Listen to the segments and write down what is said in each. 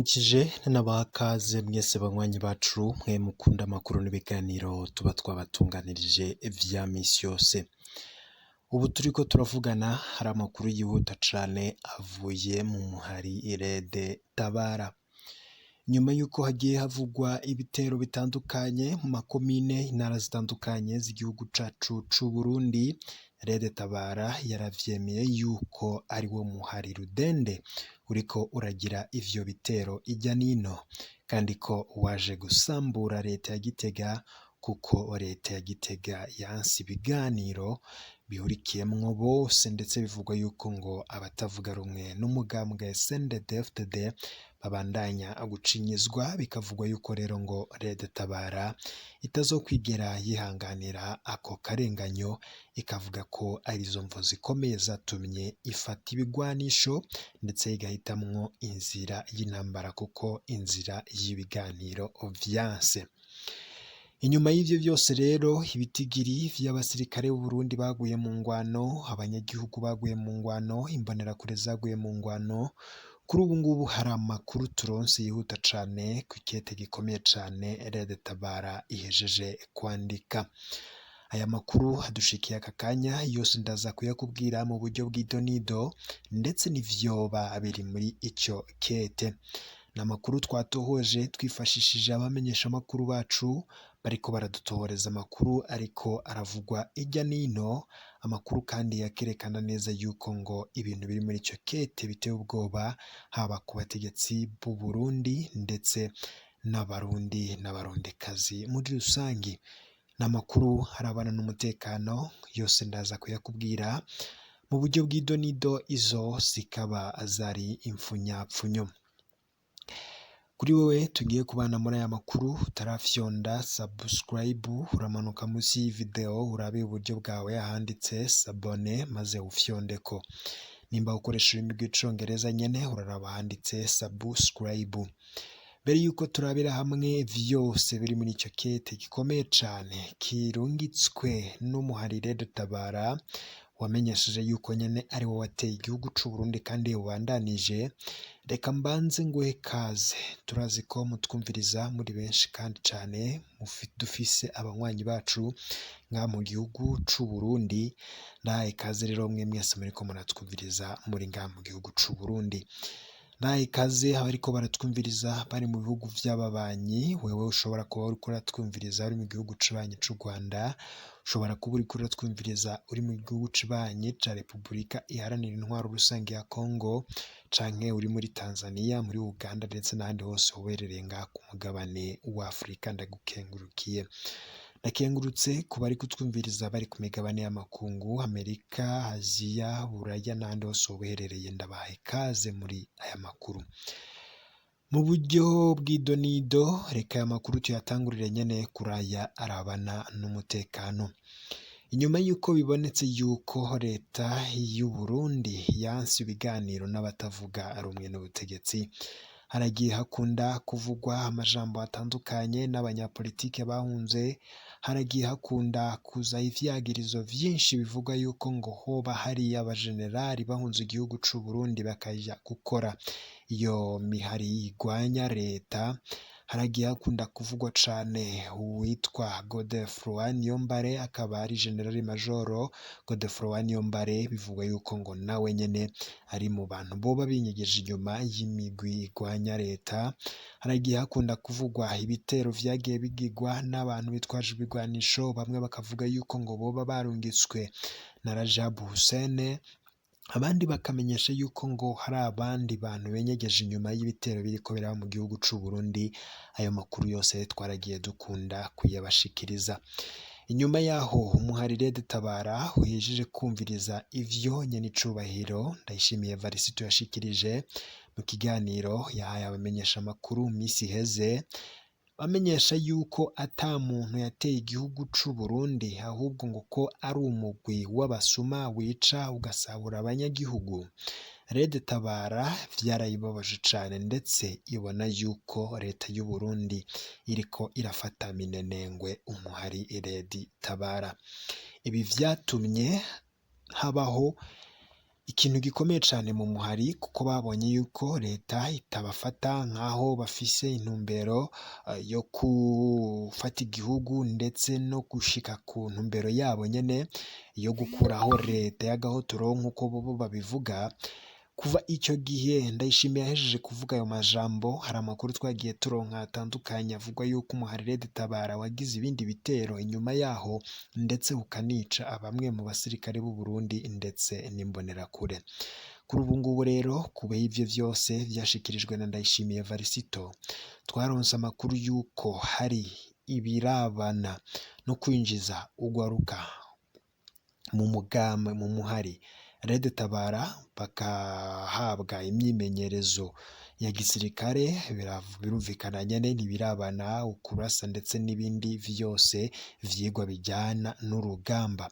Ndabaramukije nanabaha ikaze mwese banywanyi bacu mwe mukunda amakuru n'ibiganiro tuba twabatunganirije vya misi yose. Ubu turiko turavugana hari amakuru yihuta cane avuye mu muhari Rede Tabara. Nyuma yuko hagiye havugwa ibitero bitandukanye mu makomine, intara zitandukanye z'igihugu cacu c'Uburundi, Rede Tabara yaravyemeye yuko ari wo muhari rudende uriko uragira ivyo bitero irya nino, kandi ko waje gusambura leta ya Gitega kuko leta ya Gitega yanse ibiganiro bihurikiyemwo bose, ndetse bivugwa yuko ngo abatavuga rumwe n'umugambwe CNDD-FDD babandanya gucinyizwa, bikavugwa yuko rero ngo Rede Tabara itazokwigera yihanganira ako karenganyo, ikavuga ko arizo mvo zikomeye zatumye ifata ibigwanisho ndetse igahitamwo inzira y'intambara kuko inzira y'ibiganiro vyanse. Inyuma y'ivyo vyose rero, ibitigiri vy'abasirikare b'Uburundi baguye mu ngwano, abanyagihugu baguye mu ngwano, imbonerakure zaguye mu ngwano, kuri ubu ngubu hari amakuru turonse yihuta cane ku ikete gikomeye cane Rede Tabara ihejeje kwandika. Aya makuru adushikiye aka kanya yose ndaza kuyakubwira mu buryo bw'idonido ndetse n'ivyoba biri muri ico kete. Ni amakuru twatohoje twifashishije abamenyeshamakuru bacu bariko baradutohoreza amakuru ariko aravugwa irya nino, amakuru kandi yakerekana neza yuko ngo ibintu biri muri ico kete biteye ubwoba, haba ku bategetsi b'u Burundi ndetse n'abarundi n'abarundikazi muri rusangi. Ni amakuru arabana n'umutekano yose ndaza kuyakubwira mu buryo bw'idonido, izo zikaba zari impfunyapfunyo. Kuri wewe tugiye kubana muri aya makuru utarafyonda subscribe, uramanuka munsi y'iyi urabe iburyo bwawe ahanditse s'abonner maze ufyondeko. Nimba ukoresha ururimi rw'icongereza nyene uraraba ahanditse subscribe. Mbere yuko turabira hamwe vyose biri muri ico kete gikomeye cane kirungitswe n'umuhari Rede Tabara wamenyesheje yuko nyene ari wo wateye igihugu c'Uburundi kandi ubandanije, reka mbanze nguhe kaze. Turazi ko mutwumviriza muri benshi kandi cane, dufise abanywanyi bacu ngaha mu gihugu c'Uburundi. Ndahaye ikaze rero mwe mwese muriko muratwumviriza muri ngaha mu gihugu c'Uburundi. Ndahaye ikaze abariko baratwumviriza bari mu bihugu vy'ababanyi, wewe ushobora kuba uriko uratwumviriza uri mu gihugu cibanyi c'u Rwanda, ushobora kuba uriko uratwumviriza uri mu gihugu cibanyi ca Repubulika Iharanira Intwaro Rusange ya Congo, canke uri muri Tanzania, muri Uganda ndetse n'ahandi hose uherereye ngaha ku mugabane wa Afurika, ndagukengurukiye. Ndakengurutse ku bari kutwumviriza bari ku migabane y'amakungu, Amerika, Aziya, Buraya n'ahandi hose woba uherereye, ndabahaye ikaze muri aya makuru. Mu buryo bw'idonido, reka aya makuru tuyatangurire nyene kuri aya arabana n'umutekano. Inyuma y'uko bibonetse yuko leta y'u Burundi yanse ibiganiro n'abatavuga rumwe n'ubutegetsi, haragiye hakunda kuvugwa amajambo atandukanye n'abanyapolitike bahunze, haragiye hakunda kuza ivyagirizo vyinshi bivuga yuko ngo hoba hari abajenerali bahunze igihugu c'u Burundi bakaja gukora iyo mihari igwanya leta. Haragiye hakunda kuvugwa cane uwitwa Godefroid Niyombare, akaba ari generali majoro Godefroid Niyombare, bivugwa yuko ngo nawe nyene ari mu bantu boba binyegeje inyuma y'imigwi igwanya leta. Haragiye hakunda kuvugwa ibitero vyagiye bigirwa n'abantu bitwaje ibigwanisho, bamwe bakavuga yuko ngo boba barungitswe na Rajab Hussein, abandi bakamenyesha yuko ngo hari abandi bantu benyegeje inyuma y'ibitero biriko biraba mu gihugu c'u Burundi. Ayo makuru yose twaragiye dukunda kuyabashikiriza. Inyuma yaho umuhari Rede Tabara uhejeje kumviriza ivyo nyenicubahiro Ndayishimiye Evariste yashikirije mu kiganiro yahaye abamenyeshamakuru misi iheze, bamenyesha yuko ata muntu yateye igihugu c'u Burundi, ahubwo ngo ko ari umugwi w'abasuma wica ugasahura abanyagihugu. Rede Tabara vyarayibabaje cane ndetse ibona yuko leta y'u Burundi iriko irafata minenengwe umuhari Rede Tabara. Ibi vyatumye habaho Ikintu gikomeye cane mu muhari, kuko babonye yuko leta itabafata nk'aho bafise intumbero yo gufata igihugu ndetse no gushika ku ntumbero yabo nyene yo gukuraho leta y'agahotoro nk'uko bobo babivuga. Kuva ico gihe Ndayishimiye yahejeje kuvuga ayo majambo, hari amakuru twagiye turonka atandukanye avugwa yuko umuhari Red Tabara wagize ibindi bitero inyuma yaho, ndetse ukanica bamwe mu basirikare b'u Burundi ndetse n'imbonerakure. Kuri ubu ngubu rero, kubera ivyo vyose vyashikirijwe na Ndayishimiye Varisito, twaronse amakuru yuko hari ibirabana no kwinjiza ugwaruka mu mugambwe mu muhari Red Tabara, bakahabwa imyimenyerezo ya gisirikare. Birumvikana nyene ntibirabana ukurasa ndetse n'ibindi vyose vyigwa bijyana n'urugamba.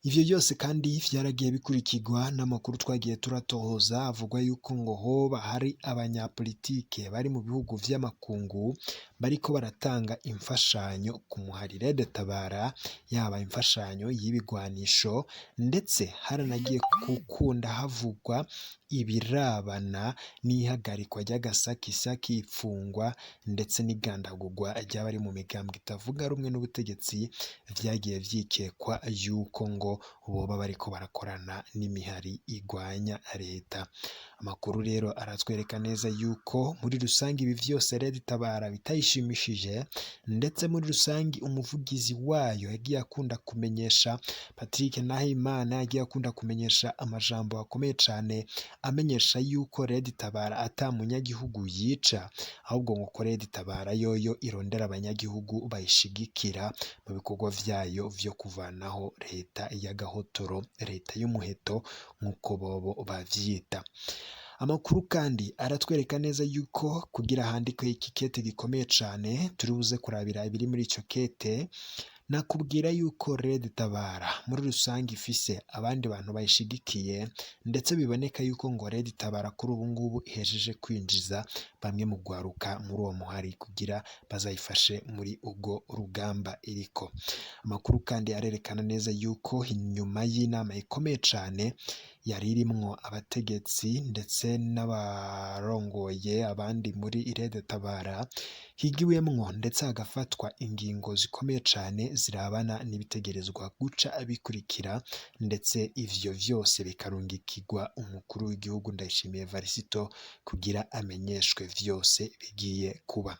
Ivyo byose kandi vyaragiye bikurikirwa n'amakuru twagiye turatohoza avugwa yuko ngo hoba hari abanyapolitike bari mu bihugu vy'amakungu bariko baratanga imfashanyo ku muhari Red Tabara, yaba imfashanyo y'ibigwanisho, ndetse haranagiye gukunda havugwa ibirabana n'ihagarikwa ry'agasakisaki, ifungwa ndetse n'igandagurwa ry'abari mu migambwe itavuga rumwe n'ubutegetsi, vyagiye vyikekwa yuko ngo boba bariko barakorana n'imihari igwanya leta. Amakuru rero aratwereka neza yuko muri rusange ibi vyose Red Tabara bitayishimishije, ndetse muri rusange umuvugizi wayo yagiye akunda kumenyesha, Patrick Nahimana, yagiye akunda kumenyesha amajambo akomeye cane amenyesha yuko Red Tabara ata munyagihugu yica, ahubwo ngo ko Red Tabara yoyo irondera abanyagihugu bayishigikira mu bikorwa vyayo vyo kuvanaho leta y'agahotoro, leta y'umuheto nk'uko bobo bavyita. Amakuru kandi aratwereka neza yuko kugira handikwe iki kete gikomeye cane, turi buze kurabira ibiri muri ico kete. Nakubwira yuko Red Tabara muri rusange ifise abandi bantu bayishigikiye, ndetse biboneka yuko ngo Red Tabara kuri ubu ngubu ihejeje kwinjiza bamwe mu gwaruka muri uwo muhari kugira bazayifashe muri ubwo rugamba iriko. Amakuru kandi arerekana neza yuko inyuma y'inama ikomeye cane yari irimwo abategetsi ndetse n'abarongoye abandi muri Red Tabara, higiwemwo ndetse hagafatwa ingingo zikomeye cane zirabana n'ibitegerezwa guca bikurikira, ndetse ivyo vyose bikarungikirwa umukuru w'igihugu Ndayishimiye Varisito kugira amenyeshwe vyose bigiye kuba.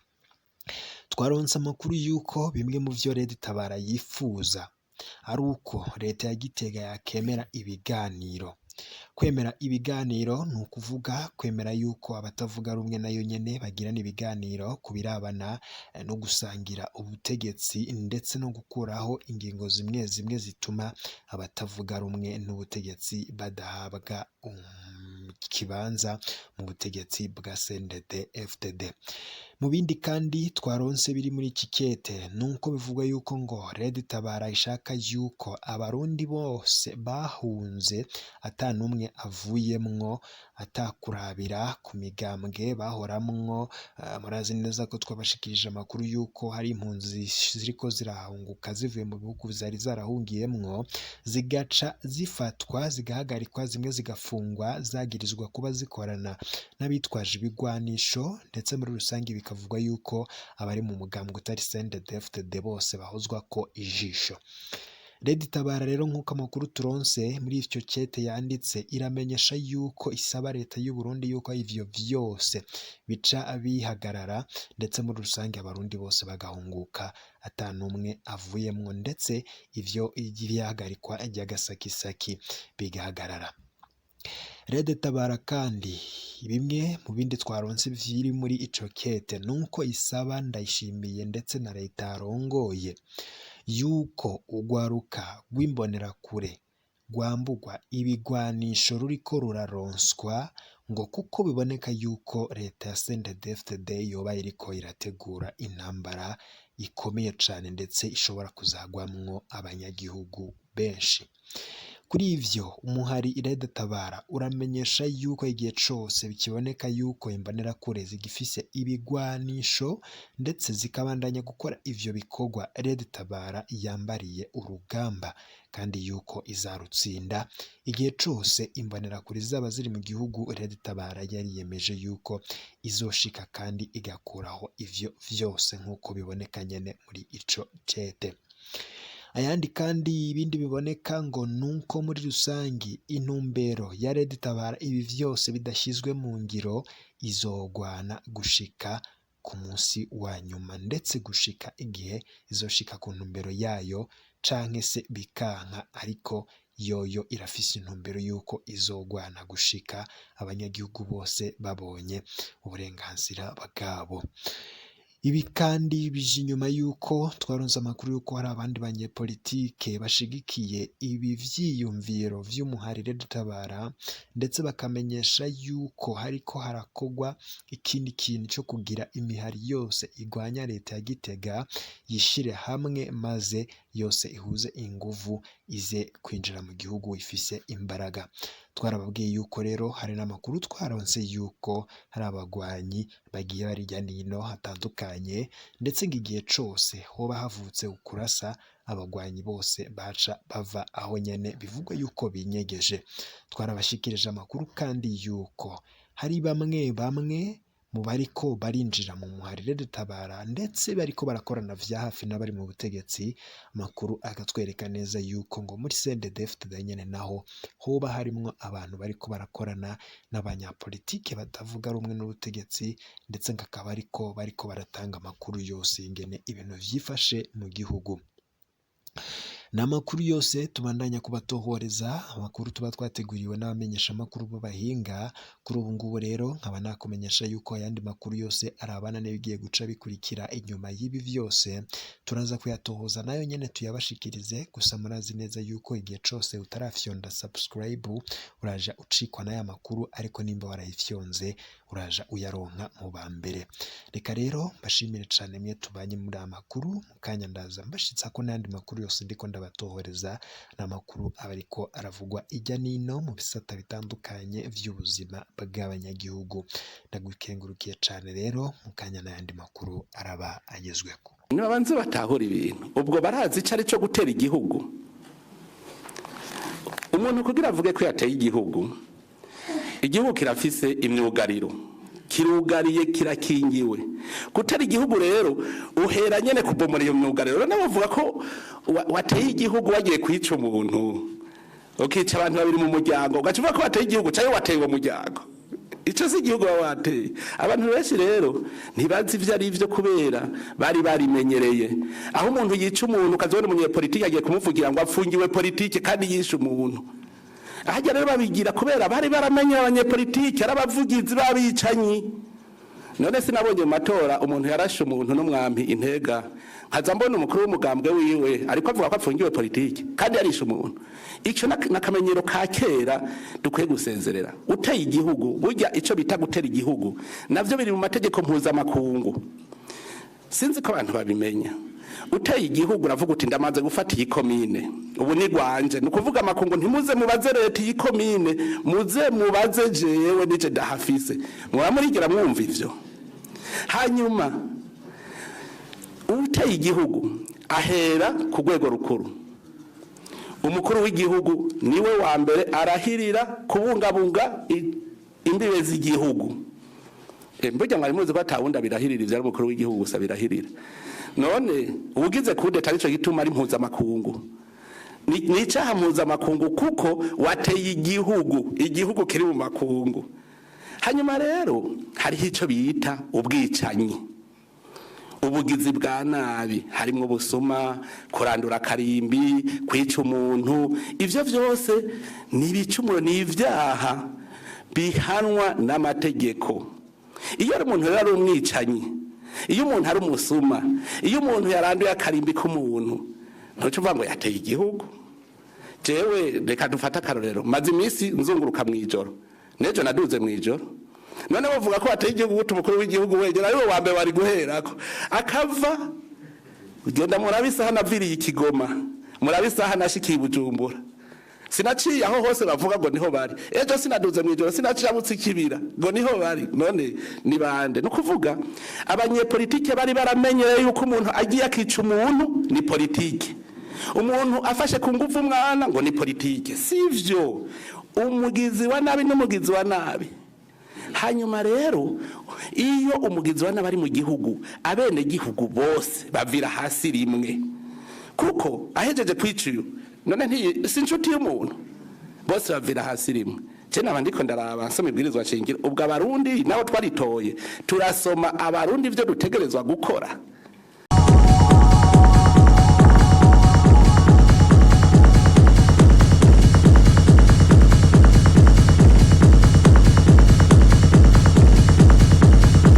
Twaronse amakuru yuko bimwe mu vyo Red Tabara yifuza ari uko leta ya Gitega yakemera ibiganiro. Kwemera ibiganiro ni ukuvuga kwemera yuko abatavuga rumwe nayo nyene bagirana ibiganiro ku birabana no gusangira ubutegetsi ndetse no gukuraho ingingo zimwe zimwe zituma abatavuga rumwe n'ubutegetsi badahabwa ikibanza mu butegetsi bwa CNDD FDD. Mu bindi kandi twaronse biri muri iki kete nuko bivugwa yuko ngo Red Tabara ishaka yuko abarundi bose bahunze ata n'umwe avuyemwo, atakurabira ku migambwe bahoramwo. Murazi neza ko twabashikirije amakuru yuko hari impunzi ziriko zirahunguka zivuye mu bihugu zari zarahungiyemwo, zigaca zifatwa zigahagarikwa, zimwe zigafungwa zagirizwa kuba zikorana n'abitwaje ibigwanisho, ndetse muri rusange bikavugwa yuko abari mu mugambwe utari CNDD-FDD bose bahozwa ko ijisho. Red Tabara rero nk'uko amakuru turonse muri icyo kete yanditse, iramenyesha yuko isaba leta y'u Burundi yuko ivyo vyose bica bihagarara, ndetse muri rusange abarundi bose bagahunguka ata n'umwe avuyemwo, ndetse ivyo ihagarikwa ry'agasakisaki bigahagarara. Red Tabara kandi bimwe mu bindi twaronse vyiri muri ico kete nuko isaba Ndayishimiye ndetse na leta arongoye yuko ugwaruka rw'imbonerakure rwambugwa ibigwanisho ruriko ruraronswa, ngo kuko biboneka yuko leta ya CNDD-FDD yoba iriko irategura intambara ikomeye cane ndetse ishobora kuzagwamwo abanyagihugu benshi. Kuri ivyo umuhari Red Tabara uramenyesha yuko igihe cose bikiboneka yuko imbonerakure zigifise ibigwanisho ndetse zikabandanya gukora ivyo bikorwa, Red Tabara yambariye urugamba kandi yuko izarutsinda. Igihe cose imbonerakure zaba ziri mu gihugu, Red Tabara yariyemeje yuko izoshika kandi igakuraho ivyo vyose nk'uko biboneka nyene muri ico cete. Ayandi kandi ibindi biboneka ngo nuko muri rusangi intumbero ya Red Tabara ibi vyose bidashyizwe mu ngiro, izogwana gushika ku munsi wa nyuma, ndetse gushika igihe izoshika ku ntumbero yayo canke se bikanka, ariko yoyo irafise intumbero yuko izogwana gushika abanyagihugu bose babonye uburenganzira bwabo. Ibi kandi bije inyuma yuko twaronse amakuru yuko hari abandi banyepolitike bashigikiye ibi vyiyumviro vy'umuhari Red Tabara, ndetse bakamenyesha yuko hariko harakogwa ikindi kintu co kugira imihari yose igwanya leta ya Gitega yishire hamwe, maze yose ihuze inguvu ize kwinjira mu gihugu ifise imbaraga. Twarababwiye yuko rero hari n'amakuru twaronse yuko hari abagwanyi bagiye bari hirya nino hatandukanye, ndetse ngo igihe cose hoba havutse ukurasa, abagwanyi bose baca bava aho nyene bivugwa yuko binyegeje. Twarabashikirije amakuru kandi yuko hari bamwe bamwe mu bariko barinjira mu muhari Red Tabara, ndetse bariko barakorana vya hafi n'abari mu butegetsi. Amakuru akatwereka neza yuko ngo muri CNDD-FDD nyene naho hoba harimwo abantu bariko barakorana n'abanyapolitike batavuga rumwe n'ubutegetsi, ndetse ngo akaba ariko bariko baratanga amakuru yose ingene ibintu vyifashe mu gihugu. Ni amakuru yose tubandanya kubatohoreza, amakuru tuba twateguriwe n'abamenyeshamakuru b'abahinga. Kuri ubu ngubu rero nkaba nakumenyesha yuko ayandi makuru yose arabana n'ibigiye guca bikurikira inyuma y'ibi vyose turaza kuyatohoza nayo nyene tuyabashikirize. Gusa murazi neza yuko igihe cose utarafyonda subscribe uraja ucikwa n'aya makuru, ariko nimba warayifyonze uraja uyaronka mu ba mbere. Reka rero mbashimire cane mwe tubanye muri aya makuru. Mu kanya ndaza mbashitsako n'ayandi makuru yose ndiko ndabatohoreza, ni amakuru aba ariko aravugwa ijya n'ino mu bisata bitandukanye vy'ubuzima bw'abanyagihugu. Ndagukengurukiye cane rero, mu kanya n'ayandi makuru araba agezweko. Nibabanze batahura ibintu, ubwo barazi ico ari cyo gutera igihugu. Umuntu kugira avuge ko yateye igihugu, igihugu kirafise imyugariro, kirugariye, kirakingiwe. Gutera igihugu rero uhera nyene kubomora iyo myugariro. None bavuga ko wateye igihugu wagiye kwica umuntu, ukica abantu babiri mu muryango, ugaca uvuga ko wateye igihugu canke wateye uwo muryango? Ico si igihugu baba wateye. Abantu benshi rero ntibazi ivyo ari vyo kubera bari barimenyereye aho umuntu yica umuntu, ukazibona umunyepolitiki agiye kumuvugira ngo afungiwe politike kandi yishe umuntu. Ahajya rero babigira kubera bari baramenye abanyepolitiki ari abavugizi b'abicanyi. None sinabonye mu matora umuntu yarashe umuntu n'umwampi intega, nkaza mbona umukuru w'umugambwe wiwe ariko avuga ko afungiwe politiki kandi yarishe umuntu? Ico n'akamenyero ka kera dukwiye gusezerera. Uteye igihugu, burya ico bita gutera igihugu navyo biri mu mategeko mpuzamakungu, sinzi ko abantu babimenya. Uteye igihugu uravuga uti: "Ndamaze gufata iyi komine, ubu ni gwanje." Ni ukuvuga amakungu ntimuze mubaze leta iyi komine, muze mubaze jewe, nije ndahafise. Muba murigera mwumva ivyo? Hanyuma uteye igihugu ahera ku rwego rukuru. Umukuru w'igihugu niwe wa mbere arahirira kubungabunga imbibe z'igihugu. Burya mwari muzi ko atawundi abirahirira? Ivyo ari umukuru w'igihugu gusa birahirira. None ubugize kudeta, arico gituma ari mpuzamakungu, ni icaha mpuzamakungu kuko wateye igihugu, igihugu kiri mu makungu. Hanyuma rero hariho ico bita ubwicanyi, ubugizi bwa nabi, harimwo ubusuma, kurandura akarimbi, kwica umuntu. Ivyo vyose ni ibicumuro, ni ivyaha bihanwa n'amategeko. Iyo ari umuntu rero ari umwicanyi, iyo umuntu ari umusuma, iyo umuntu yaranduye akarimbi k'umuntu, ntuca uvuga ngo yateye igihugu. Jewe reka dufate akarorero: maze iminsi nzunguruka mw'ijoro, n'ejo naduze mw'ijoro. None bavuga ko wateye igihugu gute? Umukuru w'igihugu wenyine ariwe wa mbere wari guherako akava. Ugenda murabe isaha naviriye i Kigoma, murabe isaha nashikiye i Bujumbura. Sinaciye aho hose bavuga ngo niho bari. Ejo sinaduze mu ijoro, sinacirabutse ikibira ngo niho bari. None ni bande? Ni ukuvuga abanyepolitike bari baramenyereye yuko umuntu agiye akica umuntu ni politike, umuntu afashe ku ngufu umwana ngo ni politike. Sivyo, umugizi wa nabi n'umugizi wa nabi. Hanyuma rero iyo umugizi wa nabi ari mu gihugu, abene gihugu bose bavira hasi rimwe, kuko ahejeje kwica uyu, none ntiyi si inshuti y'umuntu, bose bavira hasi rimwe. Je naba ndiko ndaraba nsoma ibwirizwa shingiro. Ubwo Abarundi nabo twaritoye, turasoma Abarundi ivyo dutegerezwa gukora.